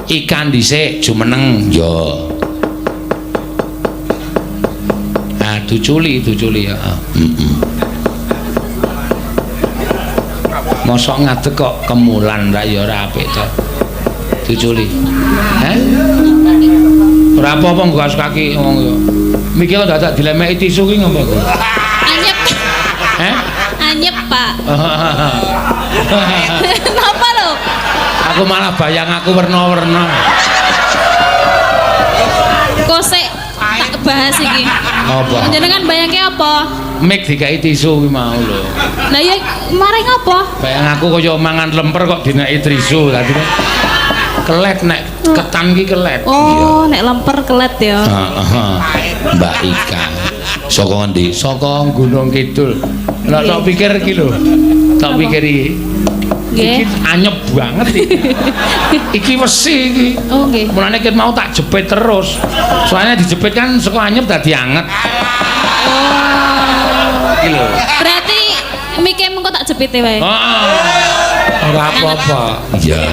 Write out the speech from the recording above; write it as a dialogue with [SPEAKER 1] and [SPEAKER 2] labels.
[SPEAKER 1] Ikan dhisik jumeneng ya. Ah, duculi, duculi ya. Heeh. Mosok ngadeg kok kemulan ra ya ora apik to. Duculi. Heh? Ora apa-apa nggo kaos kaki wong ya. Mikir kok dadak dilemeki tisu ki ngopo to?
[SPEAKER 2] Anyep.
[SPEAKER 1] Heh?
[SPEAKER 2] Anyep, Pak. Napa lho?
[SPEAKER 1] Aku malah bayang aku werna-werna.
[SPEAKER 2] Kok sik tak bahas iki.
[SPEAKER 1] Apa?
[SPEAKER 2] Jenengan bayangke apa?
[SPEAKER 1] Mik dikai tisu ki mau lho.
[SPEAKER 2] Lah ya maring apa?
[SPEAKER 1] Bayang aku kaya mangan lemper kok dineki tisu tadi. Kelet nek ketan ki kelet.
[SPEAKER 2] Oh, nek lemper kelet ya.
[SPEAKER 1] Heeh. Mbak Ika. Saka ngendi? Saka Gunung Kidul. Lah tak pikir iki lho. Tak pikir iki.
[SPEAKER 2] Nggih.
[SPEAKER 1] Iki anyep banget iki. Iki wesi iki.
[SPEAKER 2] Oh, nggih.
[SPEAKER 1] Mulane ket mau tak jepit terus. Soalnya dijepit kan saka anyep dadi anget.
[SPEAKER 2] Oh.
[SPEAKER 1] Iki lho.
[SPEAKER 2] Berarti mike mengko tak jepite wae.
[SPEAKER 1] Heeh. Ora apa-apa. Iya.